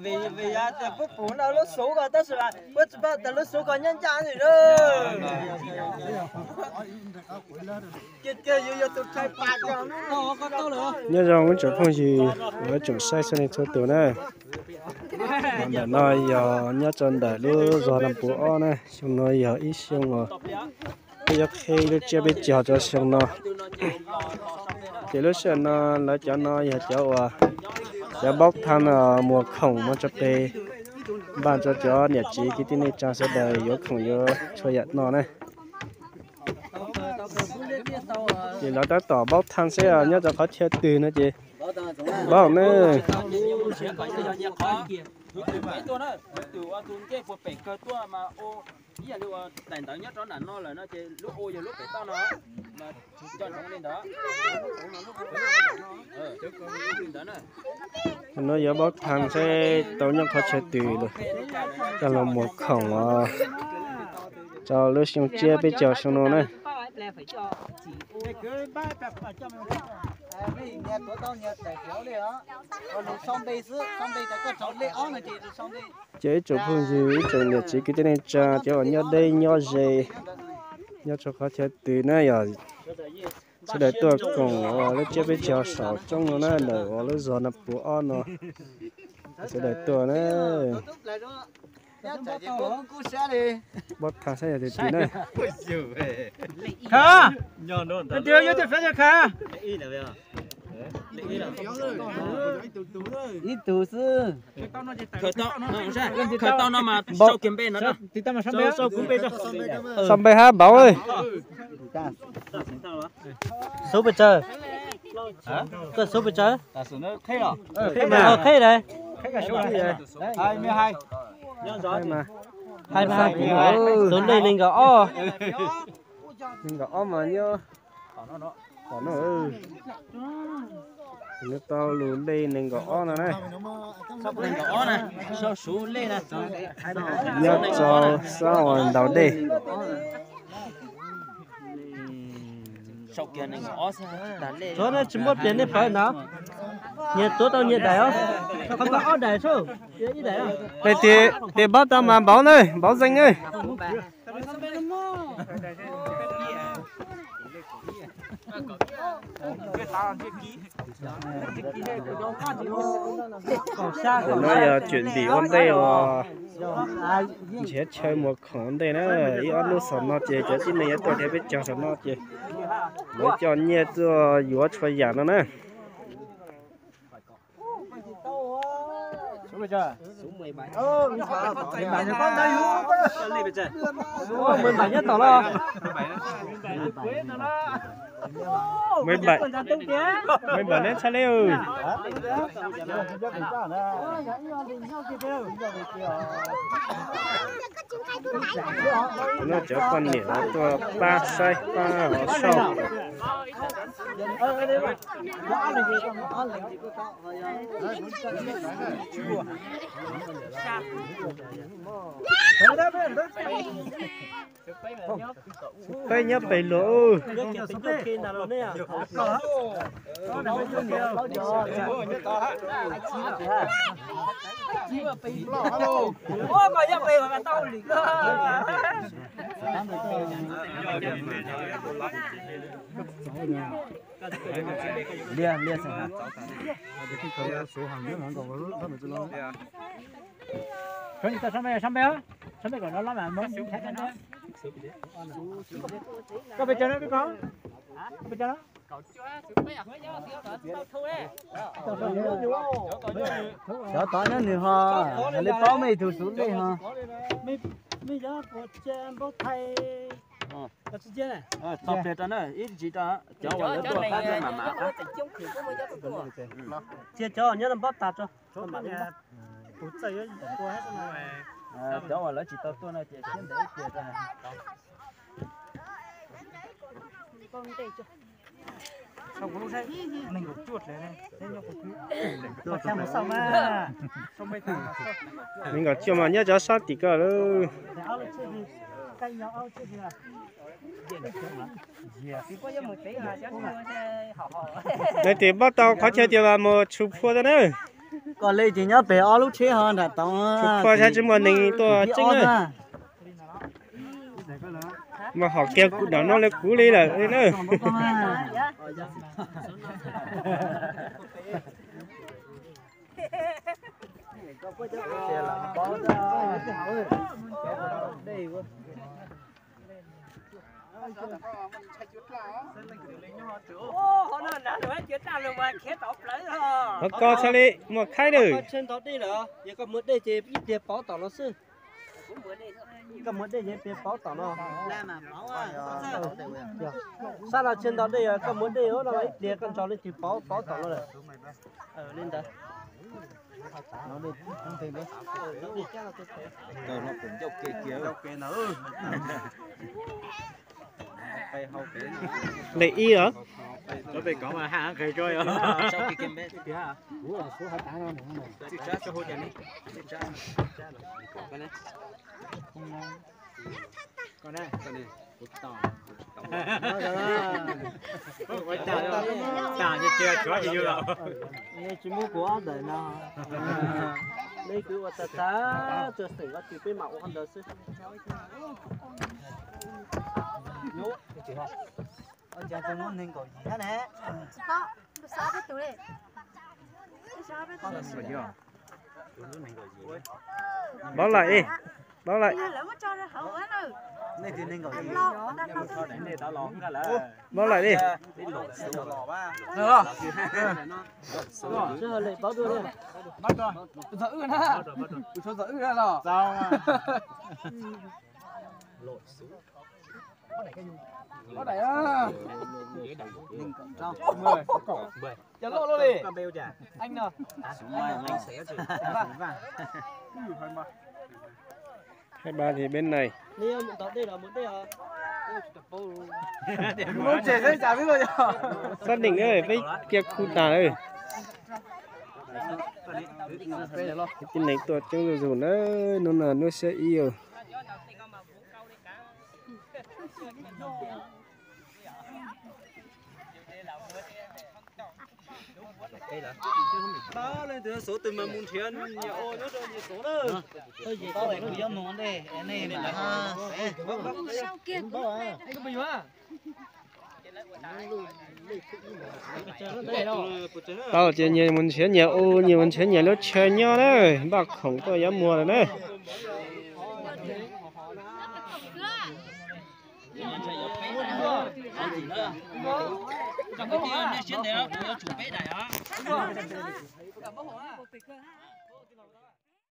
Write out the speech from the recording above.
Vim, vim yog tias puab pum no lub xuv ko tab sis mas puab tsis paub tias lub xuv ko nyob ncaj li na. Kiag kiag yus yog tus rhais pas cov. Nyob zoo ib tsoom phooj ywg uas tsoom saib txhua leej txhua tus na. Ntawm no yog nyob rau ntawm lub zos Naj Puv ob na, xyoo no yog ib xyoo uas peb yuav qhib lub tsiab peb caug rau xyoo no. Ces lub sij hawm no lawv cov no yog cov uas cov npaub thaj muas khoom no rau peb, npaj rau cov niam txiv kwv tij neej tsa sawv daws yuav khoom yuav txhua yam no na. Ces lawv tab tom npaub thaj seb nyob rau qhov chaw twg no ces npaub ne. No yuav npaub thaj seb tau nyob qhov chaw twg lawm, coj los muas khoom os, rau lub xyoo tsiab peb caug xyoo no na. Ces ib tsoom phooj ywg, ib tsoom niam txiv kwv tij neej tsa, cov uas nyob deb nyob ze, nyob rau qhov chaw twg na yog sawv daws tuaj koom lub tsiab peb caug saum roob no na, ntawm uas lub zos Naj Puv ob no. Sawv daws tuaj na. Npaub thaj saib yog tiag tiag na. Khav, tias yog tias Khav, Khav. Ib tug xwb. Khav tau no mas sau kiag npe no. Sau npe hab npaum. Xub pes tsawg? Koj xub pes tsawg? Qheb daim. Hais mas, tus lej nees nkaum ob. Nees nkaum ob mas nyob tom no. Nws tau lus lej nees nkaum ob no na. Nyob rau sab uas ntaus dej. Tsuav nej tsis muaj pliag nej pawv ntawd. Nyias tuav tau nyias daim os. Qhov ko ob daim, ib daim. Tias npaub tau mas npaum na, npaum zeeg na. Tam no yog cuam ntim ua ntej uas nrhiav chaw muas khoom ua ntej na. Ib ob hnub saum no ces cov tib neeg yuav tuaj nrhiav peb caug saum no ces lawv coj nyiaj tuaj yuav txhua yam no na. Mười bảy, mười bảy neb txhaj li. No cov poj niam tuaj pab saib pab hov sau. Peb nyob pem luag. Cov tod nyob nws ho, li paub mej tus xuv lej ho. Txog pliag rau na, ib ntsis rau cov uas lawv tuaj qab mam mam. Cia cov uas nyob npab tas tso. Cov uas lawv tsis tau tuaj no ces siab ntev ib pliag rau. Nees nkaum cuaj mas nyob cov sab tim ko lawm. Leej twg npaj tau qhov chaw ces mas mus tshum phua tau na. Koj li ces nyob pem ob lub tsheb ho nram tod. Tshum phua saib tsis muaj neeg tuaj tseeb na. Mas hom kiag kuv nram no li kuv li lawm na. Ho koj txhaj li muaj khaib na. Koj muab dej ces ib pliag pauv tom no xwb. Koj muab dej ces ib pliag pauv tom no. Sab no tsis nto dej, koj muab dej no ib pliag koj ntso leej twg pauv pauv tom no lawm. Li ntawd. Li ib os. Tsis muab kuv ob daim no. Leej twg ua tag tag tso xeem ua tus peb mam ua qhov ntawd xwb. Ua cas tus muaj nees nkaum yim thiab ne? Paub lawm ib, paub lawm. Paub lawm ib. Cov loj loj li. Anh no. Khai ba thì bên này. Xác định ơi, peb kiag khu tas ơi. Tin neeg tuaj coob zuj zus na, hnub no hnub xiab ib os. Leej twg xov tus mas mus nrhiav nyias ua nyob rau nyias xov na. Tau ces nyias mus nrhiav nyias u, nyias mus nrhiav nyias lub chaw nyob na, npaj khoom tuaj yuav muag lawm na.